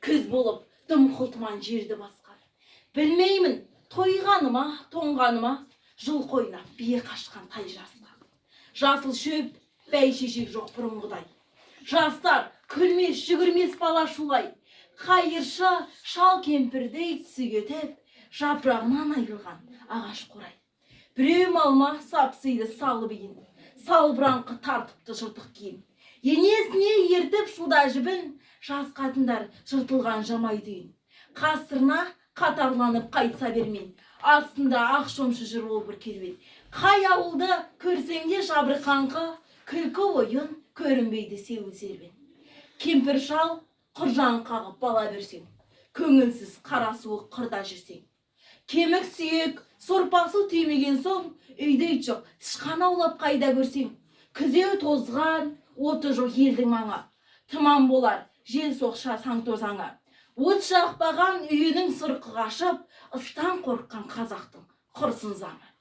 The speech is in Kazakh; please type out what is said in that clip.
Күз болып дымқыл тұман жерді басқан. Білмеймін, тойғаны ма, тоңғаны ма, жылқы ойнап бие қашқан тай жасқа. Жасыл шөп, бәйшешек жоқ бұрынғыдай. Жастар күлмес, жүгірмес бала шулай. Қайыршы шал кемпірдей түсі кетіп, жапырағынан айырылған ағаш қурай. Біреу малма сапсиды салып иін, салбыраңқы тартыпты жыртық киім. Енесіне ертіп шуда жібін, жас қатындар жыртылған жамайды үйін. Қасырына қатарланып қайтса бермен, астында ақ шомшы жүр ол бір керуен. Қай ауылды көрсең де жабырқаңқы, күлкі ойын көрінбейді сеуіл серуен. Кемпір шал құржан қағып бала берсең, көңілсіз қара суық қырда жүрсең. Кемік сүйек, сорпасы түймеген соң, үйде ит жоқ, тышқан аулап қайда көрсең. Күзеу тозған, оты жоқ елдің маңы. Тұман болар, жел соқса саң тозаңы. От жақпаған үйінің сырқы қашып, ыстан қорыққан қазақтың құрсын заңы.